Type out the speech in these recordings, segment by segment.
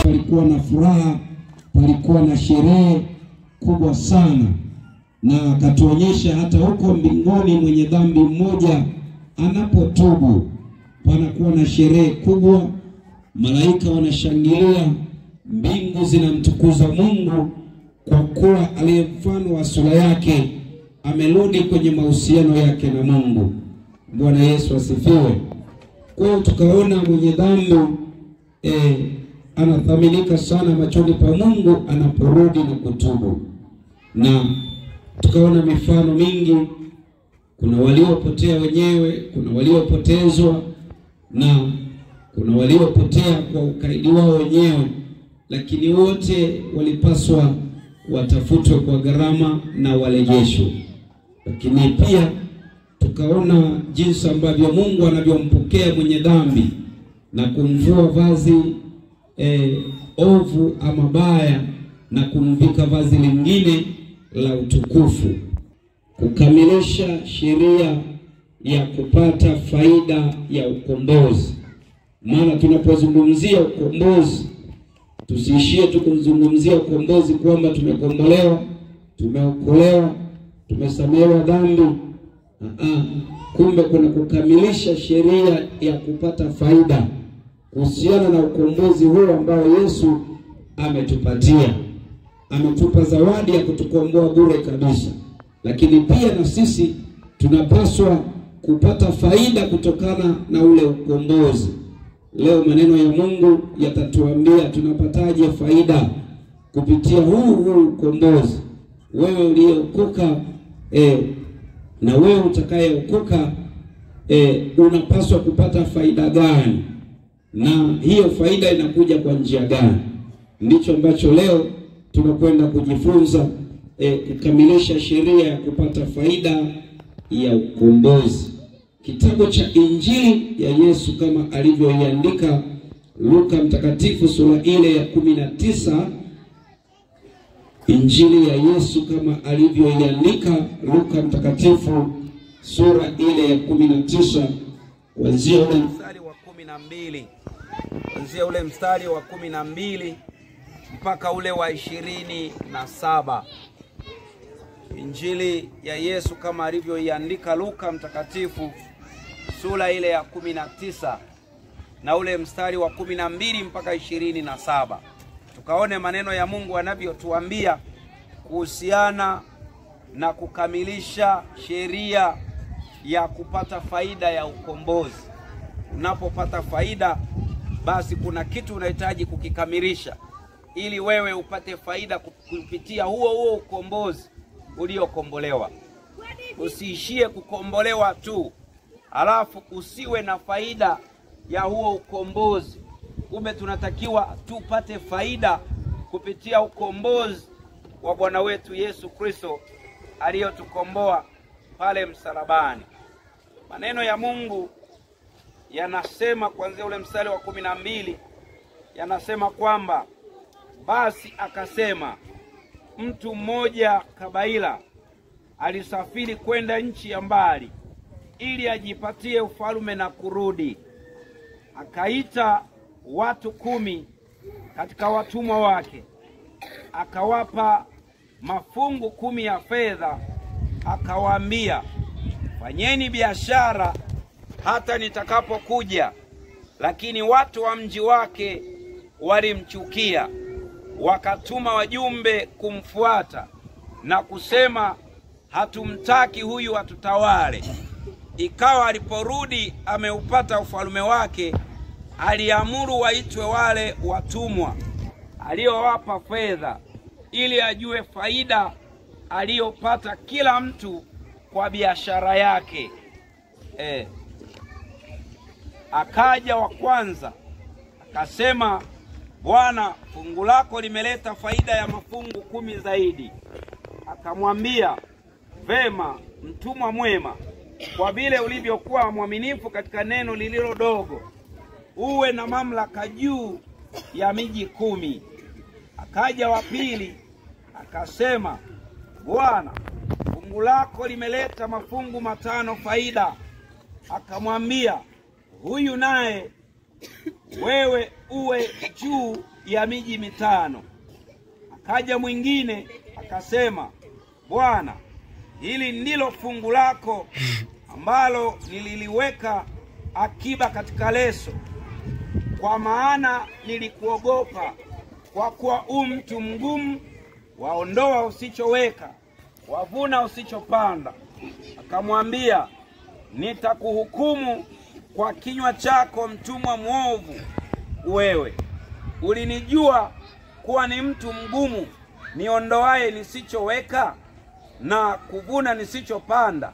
Palikuwa na furaha, palikuwa na sherehe kubwa sana, na akatuonyesha hata huko mbinguni mwenye dhambi mmoja anapotubu panakuwa na sherehe kubwa, malaika wanashangilia, mbingu zinamtukuza Mungu kwa kuwa aliye mfano wa sura yake amerudi kwenye mahusiano yake na Mungu. Bwana Yesu asifiwe. Kwa hiyo tukaona mwenye dhambi anathaminika sana machoni pa Mungu anaporudi na kutubu. Na tukaona mifano mingi, kuna waliopotea wenyewe, kuna waliopotezwa na kuna waliopotea kwa ukaidi wao wenyewe, lakini wote walipaswa watafutwe kwa gharama na warejeshwe. Lakini pia tukaona jinsi ambavyo Mungu anavyompokea mwenye dhambi na kumvua vazi ovu ama baya na kumvika vazi lingine la utukufu, kukamilisha sheria ya kupata faida ya ukombozi. Maana tunapozungumzia ukombozi, tusiishie tu kuzungumzia ukombozi kwamba tumekombolewa, tumeokolewa, tumesamehewa dhambi. Kumbe kuna kukamilisha sheria ya kupata faida kuhusiana na ukombozi huo ambao Yesu ametupatia. Ametupa zawadi ya kutukomboa bure kabisa, lakini pia na sisi tunapaswa kupata faida kutokana na ule ukombozi. Leo maneno ya Mungu yatatuambia tunapataje faida kupitia huu ukombozi. Wewe uliyeokoka na wewe utakayeokoka unapaswa kupata faida gani, na hiyo faida inakuja kwa njia gani? Ndicho ambacho leo tunakwenda kujifunza, kukamilisha sheria ya kupata faida ya ukombozi. Kitabu cha Injili ya Yesu kama alivyoiandika Luka mtakatifu sura ile ya 19. Injili ya Yesu kama alivyoiandika Luka mtakatifu sura ile ya 19 kuanzia ule mstari wa 12, kuanzia ule mstari wa 12 mpaka ule wa 27. Injili ya Yesu kama alivyoiandika Luka mtakatifu sura ile ya 19 na ule mstari wa 12 mpaka 27. Tukaone maneno ya Mungu anavyotuambia kuhusiana na kukamilisha sheria ya kupata faida ya ukombozi. Unapopata faida, basi kuna kitu unahitaji kukikamilisha ili wewe upate faida kupitia huo ukombozi uliokombolewa. Usiishie kukombolewa tu alafu usiwe na faida ya huo ukombozi. Kumbe tunatakiwa tupate faida kupitia ukombozi wa Bwana wetu Yesu Kristo aliyotukomboa pale msalabani. Maneno ya Mungu yanasema kuanzia ule mstari wa 12, yanasema kwamba basi akasema, mtu mmoja kabaila alisafiri kwenda nchi ya mbali ili ajipatie ufalme na kurudi. Akaita watu 10 katika watumwa wake, akawapa mafungu 10 ya fedha, akawaambia, fanyeni biashara hata nitakapokuja. Lakini watu wa mji wake walimchukia, wakatuma wajumbe kumfuata na kusema, hatumtaki huyu atutawale. Ikawa aliporudi ameupata ufalme wake, aliamuru waitwe wale watumwa aliowapa fedha, ili ajue faida aliyopata kila mtu kwa biashara yake. Akaja wa kwanza akasema, Bwana, fungu lako limeleta faida ya mafungu 10 zaidi. Akamwambia, vema, mtumwa mwema, kwa vile ulivyokuwa mwaminifu katika neno lililo dogo, uwe na mamlaka juu ya miji 10. Akaja wa pili akasema, Bwana, fungu lako limeleta mafungu 5 faida. Akamwambia, huyu naye wewe uwe juu ya miji 5. Akaja mwingine akasema, Bwana, hili ndilo fungu lako ambalo nililiweka akiba katika leso, kwa maana nilikuogopa, kwa kuwa u mtu mgumu, waondoa usichoweka, wavuna usichopanda. Akamwambia, nitakuhukumu kwa kinywa chako, mtumwa mwovu wewe. Ulinijua kuwa ni mtu mgumu, niondoaye nisichoweka na kuvuna nisichopanda.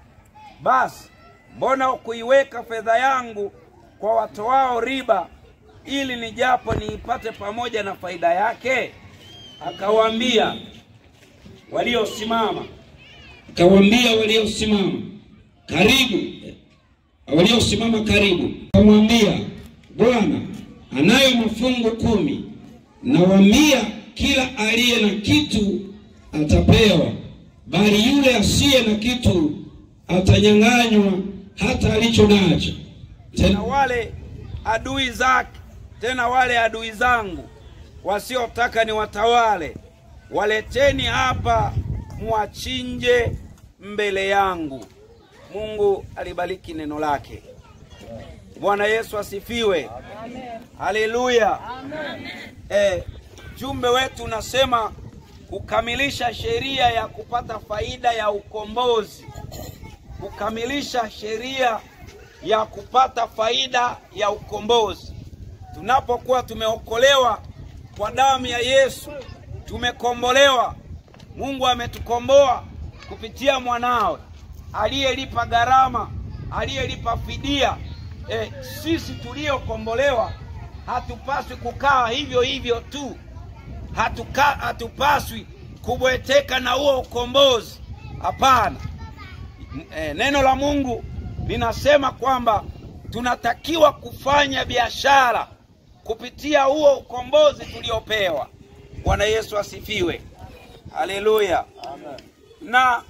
Basi mbona kuiweka fedha yangu kwa watoao riba, ili nijapo niipate pamoja na faida yake? Akawaambia waliosimama, karibu, waliosimama karibu, akamwambia, Bwana, anayo mafungu 10. Nawaambia, kila aliye na kitu atapewa, bali yule asiye na kitu atanyang'anywa hata alicho nacho. Tena wale adui zake, tena wale adui zangu wasiotaka ni watawale, waleteni hapa muwachinje mbele yangu. Mungu alibariki neno lake. Bwana Yesu asifiwe. Amen. Haleluya. Amen. Jumbe wetu unasema kukamilisha sheria ya kupata faida ya ukombozi. Kukamilisha sheria ya kupata faida ya ukombozi. Tunapokuwa tumeokolewa kwa damu ya Yesu, tumekombolewa. Mungu ametukomboa kupitia mwanawe aliyelipa gharama, aliyelipa fidia. Sisi tuliokombolewa hatupaswi kukaa hivyo hivyo tu. Hatupaswi kubweteka na huo ukombozi. Hapana. Neno la Mungu linasema kwamba tunatakiwa kufanya biashara kupitia huo ukombozi tuliopewa. Bwana Yesu asifiwe. Haleluya. Amen. Na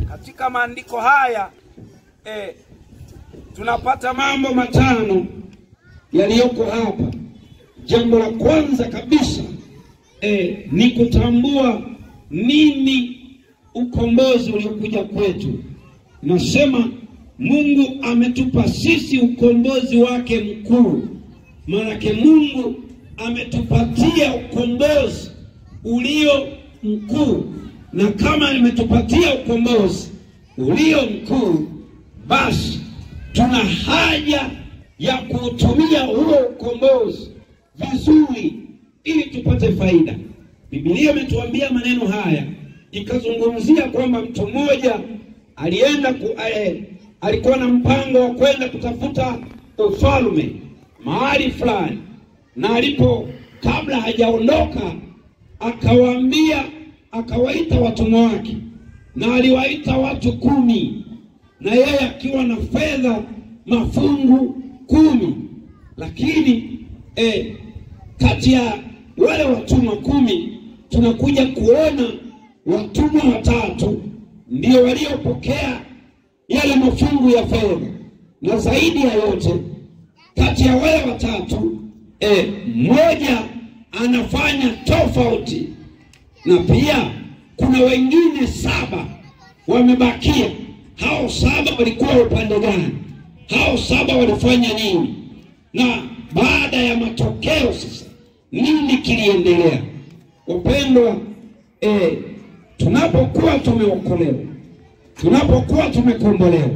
katika maandiko haya tunapata mambo 5 yaliyoko hapa. Jambo la kwanza kabisa ni kutambua nini ukombozi uliokuja kwetu. Nasema Mungu ametupa sisi ukombozi wake mkuu. Maanake Mungu ametupatia ukombozi ulio mkuu. Na kama ametupatia ukombozi ulio mkuu, basi tuna haja ya kuutumia huo ukombozi vizuri ili tupate faida. Biblia imetuambia maneno haya, ikazungumzia kwamba mtu mmoja alienda alikuwa na mpango wa kwenda kutafuta ufalme mahali fulani, na alipo kabla hajaondoka akawaambia, akawaita watumwa wake, na aliwaita watu 10, na yeye akiwa na fedha mafungu 10. Lakini kati ya wale watumwa 10 tunakuja kuona watumwa 3 ndio waliopokea yale mafungu ya fedha. Na zaidi ya yote, kati ya wale 3 mmoja anafanya tofauti, na pia kuna wengine 7 wamebakia. Hao 7 walikuwa upande gani? Hao 7 walifanya nini? Na baada ya matokeo sasa nini kiliendelea? Wapendwa, tunapokuwa tumeokolewa, tunapokuwa tumekombolewa,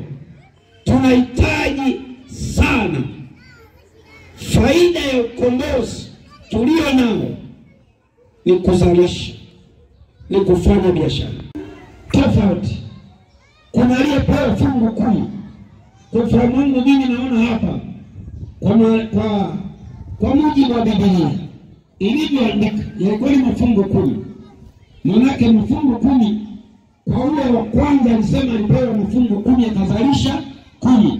tunahitaji sana faida ya ukombozi tulio nao ni kuzalisha, ni kufanya biashara. Tofauti, kuna aliyepewa fungu 10. Kwa Mungu mimi naona hapa kwa mujibu wa Biblia ilivyoandika yalikuwa ni mafungu 10. Manake mafungu 10 kwa ule wa kwanza alisema alipewa mafungu 10 akazalisha 10.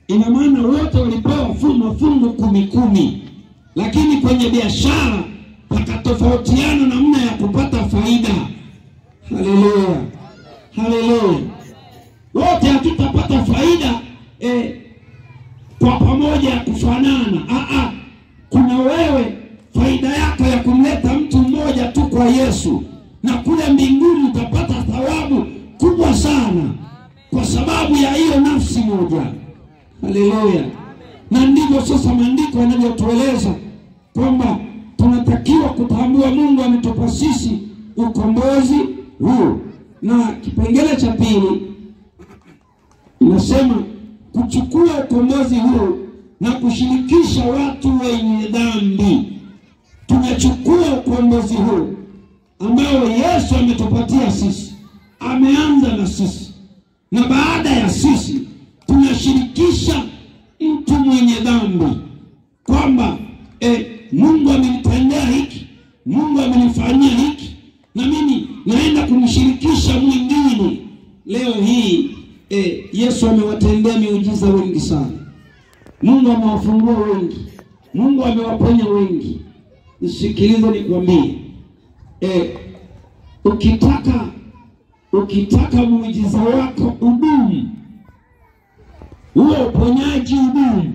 Ina maana wote walipewa mafungu 10-10. Lakini kwenye biashara pakatofautiana namna ya kupata faida. Haleluya. Haleluya. Wote hatutapata faida kwa pamoja ya kufanana. Kuna wewe faida yako ya kumleta mtu mmoja tu kwa Yesu, na kule mbinguni utapata thawabu kubwa sana kwa sababu ya hiyo nafsi moja. Haleluya. Na ndivyo sasa maandiko yanavyotueleza kwamba tunatakiwa kutambua Mungu ametupa sisi ukombozi huu. Na kipengele cha pili inasema kuchukua ukombozi huu na kushirikisha watu wenye dhambi. Tunachukua ukombozi huu ambao Yesu ametupatia sisi, ameanza na sisi, na baada ya sisi tunashirikisha mtu mwenye dhambi kwamba Mungu amenitendea hiki, Mungu amenifanyia hiki, na mimi naenda kumshirikisha mwingine. Leo hii Yesu amewatendea miujiza wengi sana. Mungu amewafungua wengi, Mungu amewaponya wengi. Nisikilize nikwambie, ukitaka muujiza wako udumu, huo uponyaji udumu,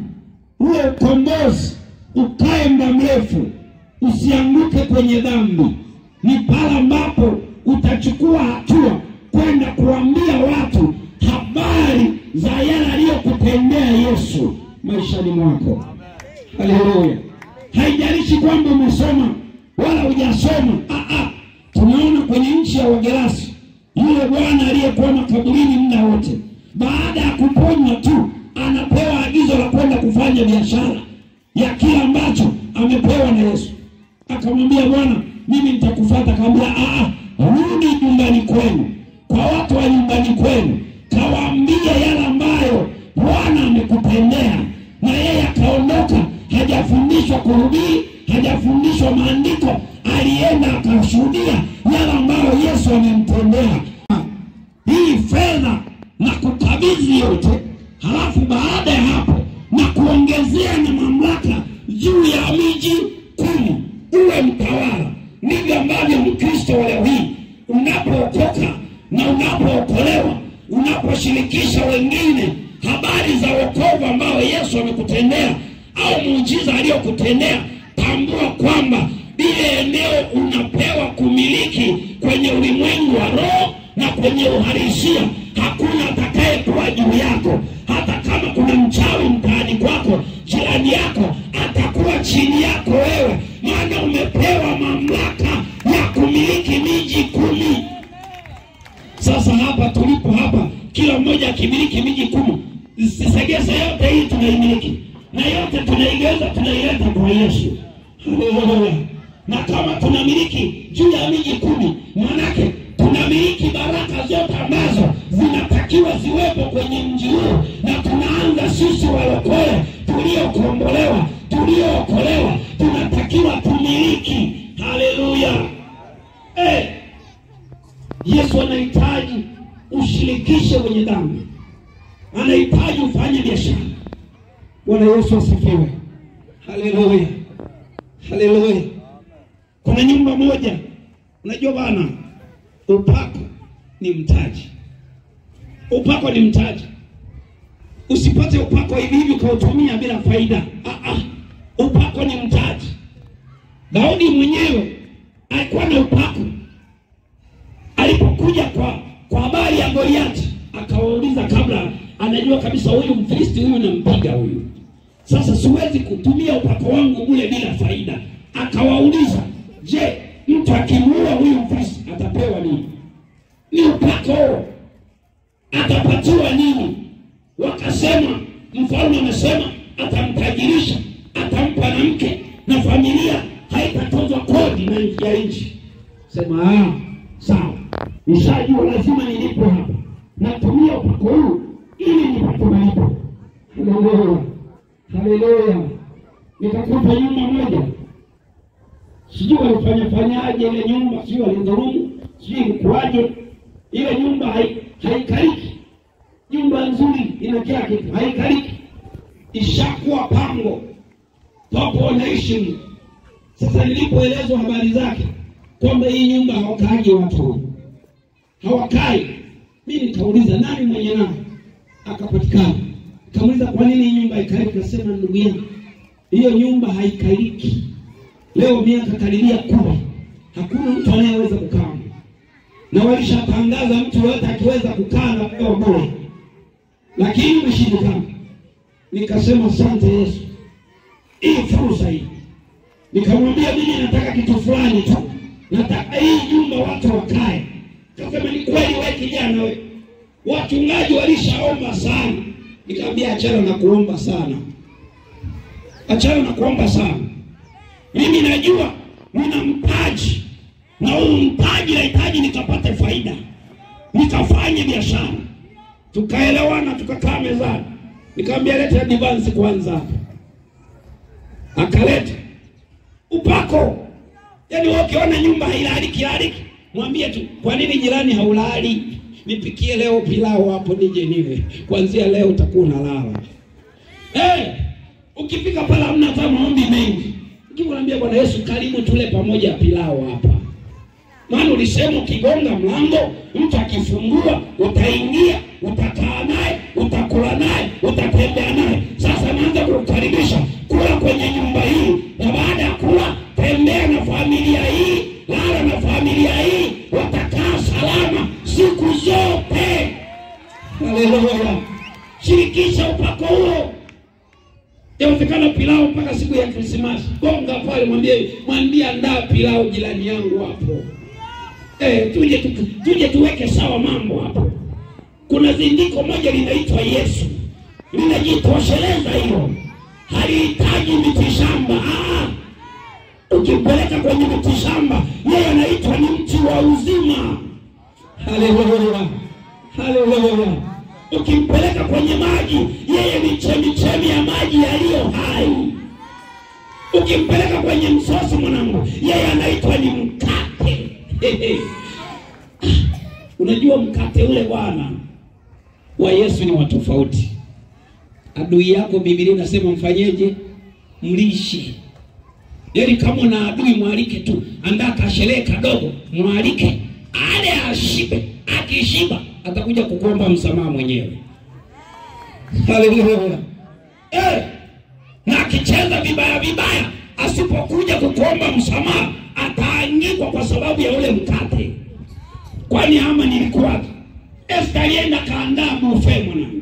huo ukombozi ukae muda mrefu, usianguke kwenye dhambi, ni pale ambapo utachukua hatua kwenda kuambia watu habari za yale aliyokutendea Yesu maishani mwako. Haleluya. Haijalishi kwamba umesoma wala hujasoma. Tunaona kwenye nchi ya Wagerasi yule bwana aliyekuwa makaburini muda wote, baada ya kuponywa tu anapewa agizo la kwenda kufanya biashara ya kila ambacho amepewa na Yesu. Akamwambia, Bwana, mimi nitakufuata. Akamwambia, rudi nyumbani kwenu, kwa watu wa nyumbani kwenu, kawaambie yale ambayo Bwana amekutendea. Na yeye akaondoka, hajafundishwa kuhubiri, hajafundishwa maandiko, alienda akashuhudia yale ambayo Yesu amemtendea. Hii fedha na kukabidhi yote, halafu baada ya hapo na kuongezea na mamlaka juu ya miji 10, uwe mtawala. Ndivyo ambavyo Mkristo wa leo hii unapookoka na unapookolewa, unaposhirikisha wengine habari za wokovu ambao Yesu amekutendea au muujiza aliyokutendea, tambua kwamba ile eneo unapewa kumiliki kwenye ulimwengu wa roho na kwenye uhalisia. Hakuna atakayekuwa juu yako. Hata kama kuna mchawi mtaani kwako, jirani yako atakuwa chini yako wewe, maana umepewa mamlaka ya kumiliki miji 10. Sasa hapa tulipo hapa, kila mmoja akimiliki miji 10, Segese yote hii tunaimiliki, na yote tunaigeuza, tunaileta kwa Yesu. Haleluya. Na kama tunamiliki juu ya miji 10, maanake tunamiliki baraka zote ambazo zinatakiwa ziwepo kwenye mji huu. Na tunaanza sisi walokole tuliokombolewa, tuliookolewa, tunatakiwa tumiliki. Haleluya. Yesu anahitaji ushirikishe wenye dhambi, anahitaji ufanye biashara. Bwana Yesu asifiwe. Haleluya. Haleluya. Kuna nyumba moja, unajua bana, upako ni mtaji. Upako ni mtaji. Usipate upako hivi hivi ukautumia bila faida. Upako ni mtaji. Daudi mwenyewe alikuwa na upako. Alipokuja kwa habari ya Goliathi, akawauliza kabla, anajua kabisa huyu Mfilisti huyu nampiga huyu. Sasa siwezi kutumia upako wangu ule bila faida. Akawauliza, je, mtu akimuua huyu Mfilisti atapewa nini? Ni upako. Atapatiwa nini? Wakasema, mfalme amesema atamtajirisha, atampa na mke na familia, haitatozwa kodi na ya nchi. Sema, sawa. Nishajua lazima nilipo hapa. Natumia upako huu ili nipate malipo. Haleluya. Haleluya. Nikakuta nyumba moja. Sijui walifanya fanyaje ile nyumba, sijui walidhulumu, sijui ilikuwaje. Ile nyumba haikaliki. Nyumba nzuri ina kila kitu, haikaliki. Ishakuwa pango. Wapo wanaishi. Sasa nilipoelezwa habari zake kwamba hii nyumba hawakaaji watu, hawakai, mimi nikauliza nani mwenye nayo, akapatikana. Nikamuuliza kwa nini hii nyumba haikaliki? Akasema ndugu yangu, hiyo nyumba haikaliki. Leo miaka karibia 10 hakuna mtu anayeweza kukaa, na walishatangaza mtu yote akiweza kukaa na pewa bure, lakini imeshindikana. Nikasema asante Yesu, hii fursa hii. Nikamwambia mimi nataka kitu fulani tu, nataka hii nyumba watu wakae. Akasema ni kweli wewe kijana wewe, wachungaji walishaomba sana. Nikamwambia achana na kuomba sana, achana na kuomba sana. Mimi najua nina mtaji, na huu mtaji nahitaji nikapate faida, nikafanye biashara. Tukaelewana, tukakaa mezani. Nikamwambia leta advance kwanza. Akaleta upako. Yaani wewe ukiona nyumba hailaliki laliki, mwambie tu kwa nini jirani haulali? Nipikie leo pilau hapo nije niwe. Kuanzia leo utakuwa unalala. Ukifika pale hamna hata maombi mengi. Ukimwambia Bwana Yesu karibu tule pamoja pilau hapa. Maana ulisema ukigonga mlango, mtu akifungua, utaingia, utakaa naye, utakula naye, utatembea naye. Sasa naanza kukukaribisha kula kwenye nyumba hii, na baada ya kula tembea na familia hii, lala na familia hii, watakaa salama siku zote. Haleluya. Shirikisha upako huo. Yawezekana pilau mpaka siku ya Krismasi. Gonga pale, mwambie andaa pilau jirani yangu hapo. Tuje tuweke sawa mambo hapo. Kuna zindiko moja linaitwa Yesu, linajitosheleza hilo, halihitaji mitishamba. Ukimpeleka kwenye mitishamba, yeye anaitwa ni mti wa uzima. Haleluya, haleluya. Ukimpeleka kwenye maji, yeye ni chemichemi ya maji yaliyo hai. Ukimpeleka kwenye msosi, mwanangu, yeye anaitwa ni mkate. Unajua mkate ule bwana wa Yesu ni wa tofauti. Adui yako Biblia inasema mfanyeje? Mlishe. Yaani kama una adui mwalike tu, andaa kasherehe kadogo, mwalike ale ashibe. Akishiba atakuja kukuomba msamaha mwenyewe. Haleluya. Na akicheza vibaya vibaya, asipokuja kukuomba msamaha ataangikwa kwa sababu ya ule mkate. Kwani ama nilikuwa Esther alienda kaandaa buffet mwanangu,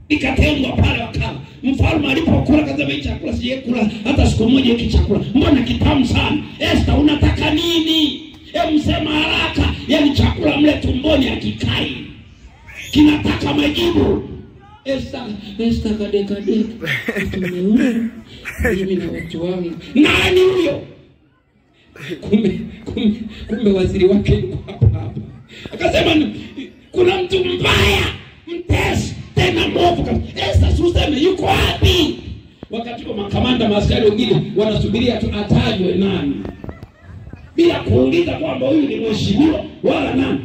ikatengwa pale wakala. Mfalme alipokula akasema hii chakula sijekula hata siku moja, hiki chakula mbona kitamu sana. Esther unataka nini? Msema haraka. Yaani chakula mle tumboni hakikai, kinataka majibu. Esther kadeka tumeona mimi na watu wangu. Nani huyo? Kumbe waziri wake yuko hapa hapa. Akasema kuna mtu mbaya, mtesi, tena mwovu. Esther useme yuko wapi? Wakati wa makamanda maaskari wengine wanasubiria tu atajwe nani, bila kuuliza kwamba huyu ni mheshimiwa wala nani.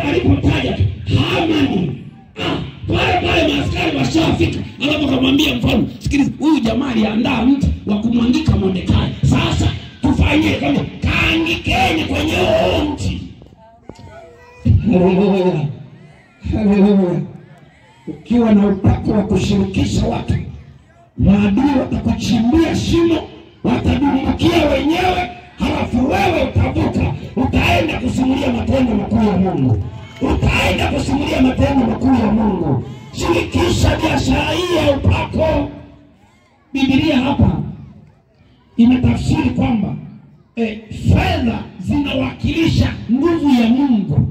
Alipotaja tu Hamani, pale pale maaskari washafika. Alafu akamwambia mfalme, sikiliza, huyu jamaa aliandaa mtu wa kumwangika Mordekai. Sasa tufanye kama kaangikeni kwenye mti. Haleluya, haleluya. Ukiwa na upako wa kushirikisha watu, maadui watakuchimbia shimo, watadumbukia wenyewe, halafu wewe utavuka, utaenda kusimulia matendo makuu ya Mungu. Utaenda kusimulia matendo makuu ya Mungu. Shirikisha biashara hii ya upako. Biblia hapa inatafsiri kwamba fedha zinawakilisha nguvu ya Mungu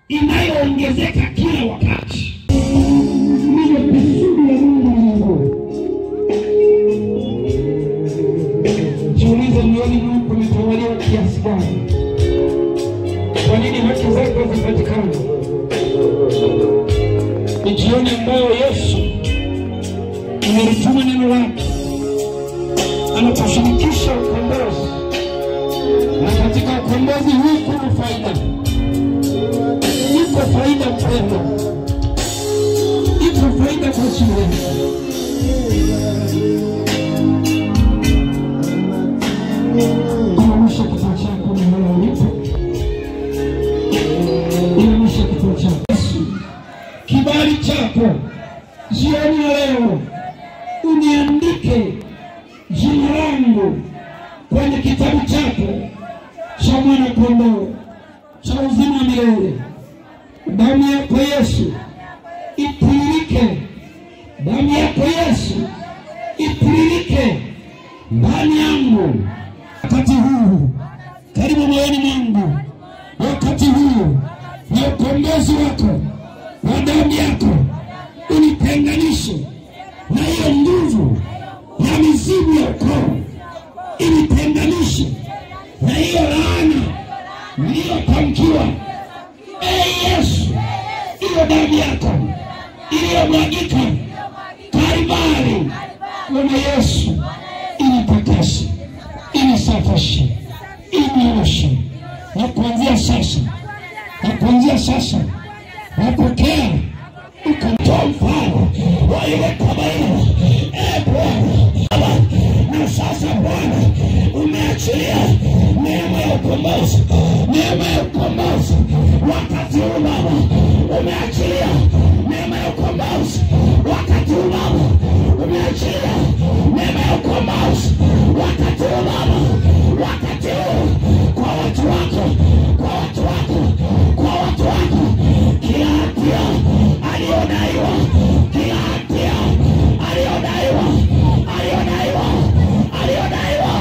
inayoongezeka kila wakati. Ndiyo kusudi ya Mungu. Jiulize moyoni mwako umetawaliwa kiasi gani? Kwa nini haki zako hazipatikani? Ni jioni ambayo Yesu amelituma neno lake, anatushirikisha ukombozi, na katika ukombozi huu kuna faida. Iko faida kwenu, iko faida kwa ajili yenu. Inamisha kichwa chako mahali ulipo. Inamisha kichwa chako. Yesu, kibali chako jioni ya leo uniandike jina langu kwenye kitabu chako cha mwana kondoo cha uzima wa milele. Damu yako Yesu itiririke, damu yako Yesu itiririke ndani yangu wakati huu, karibu moyoni mwangu wakati huu, ni ukombozi wako wa damu yako unitenganishe na hiyo nguvu ya mizimu ya ukoo, initenganishe na hiyo laana niliyotamkiwa. Ee Yesu, hiyo damu yako iliyomwagika Kalvari, Bwana Yesu, initakase, inisafishe, inioshe. Na kuanzia sasa, na kuanzia sasa napokea ukamtoa mfano wa ile kabaila. Ee Bwana, na sasa Bwana umeachilia neema ya ukombozi, neema ya ukombozi wakati huu Baba, umeachilia neema ya ukombozi wakati huu Baba, umeachilia neema ya ukombozi wakati huu Baba, wakati huu kwa watu wako, kwa watu wako, kwa watu wako. Kila hatia aliyodaiwa, kila hatia aliyodaiwa, aliyodaiwa, aliyodaiwa,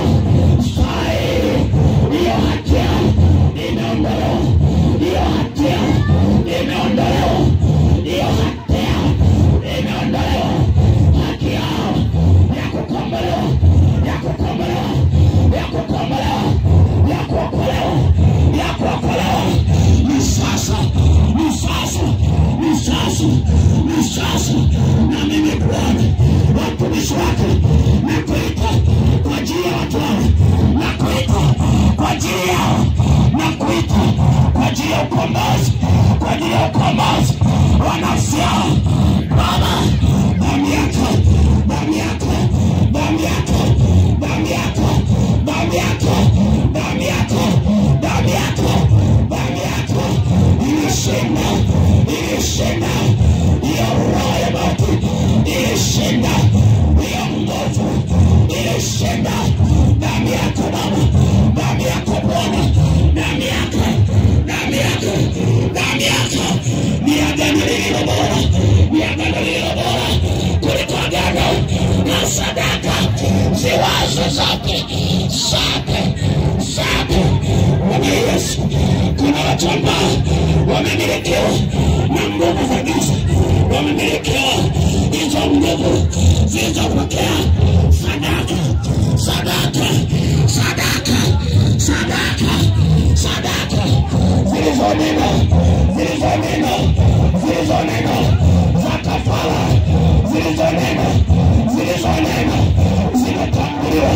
saa hii hiyo hatia imeondolewa, hiyo hatia imeondolewa, hiyo hatia imeondolewa. Haki yao ya kukombolewa, ya kukombolewa, ya kukombolewa, ya kuokolewa, ya kuokolewa ni sasa, ni sasa, ni sasa, ni sasa. Na mimi Bwana watumishi wako nakuita kwa ajili ya watu wao, nakuita kwa ajili yao, nakuita kwa ajili ya ukombozi, kwa ajili ya ukombozi wa nafsi yao. Baba, damu yako, damu yako, damu yako, damu yako, damu yako, damu yako, damu yako, damu yako ilishinda, ilishinda hiyo roho ya mauti, ilishinda hiyo nguvu, ilishinda. Damu yako Baba, damu yako Bwana, damu yako, damu yako, damu yako ni agano lililo bora, ni agano lililo bora kuliko agano na sadaka ziwazo zote, zote, zote. Bwana Yesu, kuna watu ambao wamemilikiwa na nguvu za giza, wamemilikiwa hizo nguvu zilizopokea sadaka, sadaka, sadaka, sadaka, sadaka zilizonena, zilizonena, zilizonena za kafara, zilizonena, zilizonena, zinatambuliwa,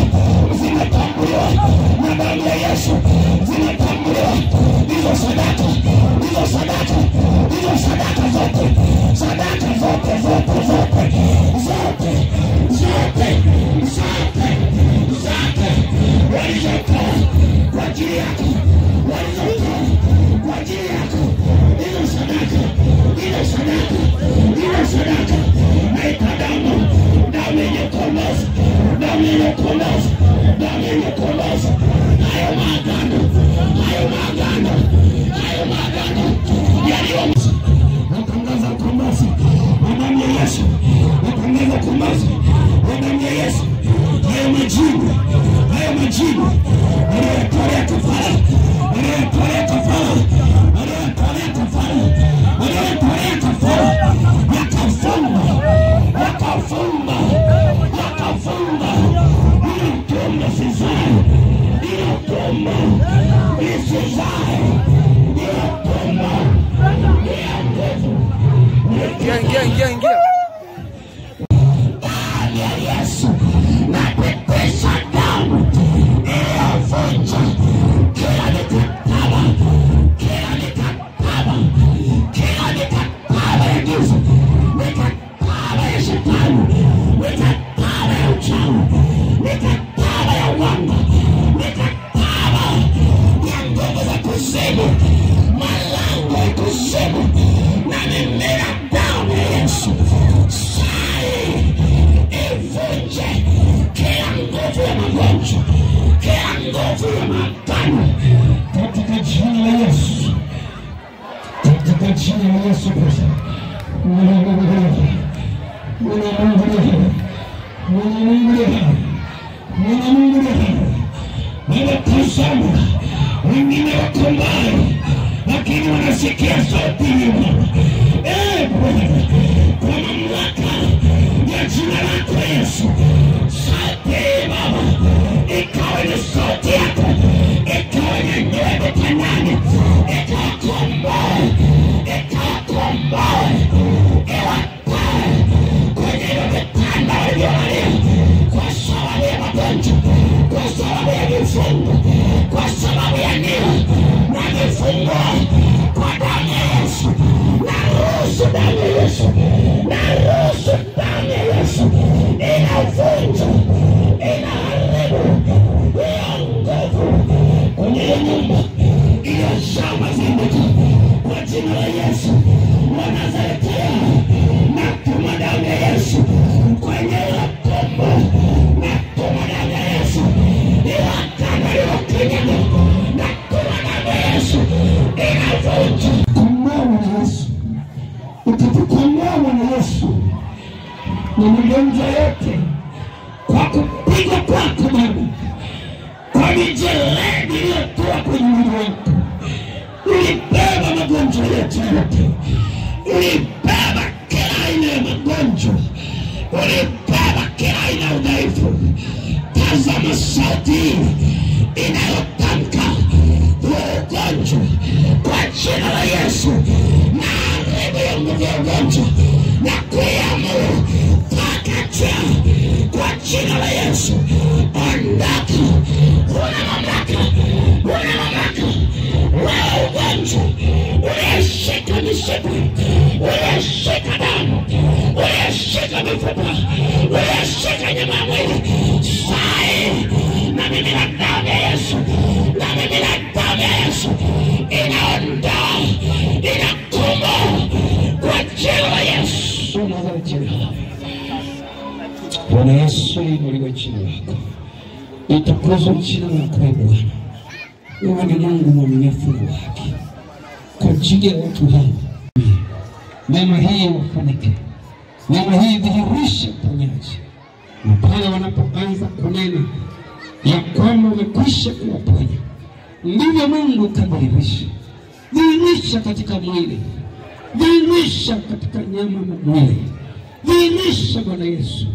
zinatambuliwa na damu ya Yesu, zinatambuliwa hizo sadaka, hizo sadaka, hizo sadaka zote, sadaka zote, zote, zote, zote, zote, zote, zote walizotoa kwa ajili yako, walizotoa kwa ajili yako, hizo sadaka, hizo sadaka, hizo sadaka, naita damu jina la Yesu Kristo. Mwana Mungu Mwana Mungu Mwana Mungu Mwana Mungu Baba, tazama wengine wako mbali, lakini wanasikia sauti hii Baba. Bwana, kwa mamlaka ya jina lako Yesu, sauti hii Baba ikawe ni sauti yako, ikawe ni ndoe vitandani, ikawakomboe, ikawakomboe, iwatoe kwenye hivyo vitanda walivyolalia kwa sababu ya magonjwa, kwa sababu ya vifungo, kwa sababu ya nira na vifungo, kwa damu ya Yesu. Naruhusu damu ya Yesu, naruhusu damu ya Yesu inavunja, inaharibu hiyo nguvu kwenye hiyo nyumba iliyojaa mazindiko kwa jina la Yesu wa Nazareti. Natuma damu ya Yesu kwenye hilo tumbo, natuma damu ya Yesu iwakana lilokanyaga, natuma damu ya Yesu inavunja. Komboa Bwana Yesu, utatukomboa Bwana Yesu na magonjwa yote kwa kupigwa kwako Baba, kwa mijeledi iliyotoa kwenye mwili wako. Ulibeba magonjwa yetu yote, ulibeba kila aina ya magonjwa, ulibeba kila aina ya udhaifu. Tazama sauti hii inayotamka huo ugonjwa kwa jina la Yesu, na haribu ya nguvu ya ugonjwa na kuiamuru pakacha kwa jina la Yesu. Ondoka, huna mamlaka, huna mamlaka. Wewe ugonjwa uliyeshika mishipa, uliyeshika damu, uliyeshika mifupa, uliyeshika nyama ya mwili, sai na mimi na damu ya Yesu, na mimi na damu ya Yesu inaondoa, inakomboa kwa jina la Yesu. Bwana Yesu, liinuliwe jina lako, litukuzwe jina lako Bwana. Wewe ni Mungu mwaminifu na wa haki. Kwa ajili ya watu hawa, neema hii wafunike, neema hii dhihirishe uponyaji, na pale wanapoanza kunena ya kwamba umekwisha kuwaponya, ndivyo Mungu kadhihirisha. Dhihirisha katika mwili, dhihirisha katika nyama na mwili, dhihirisha Bwana Yesu.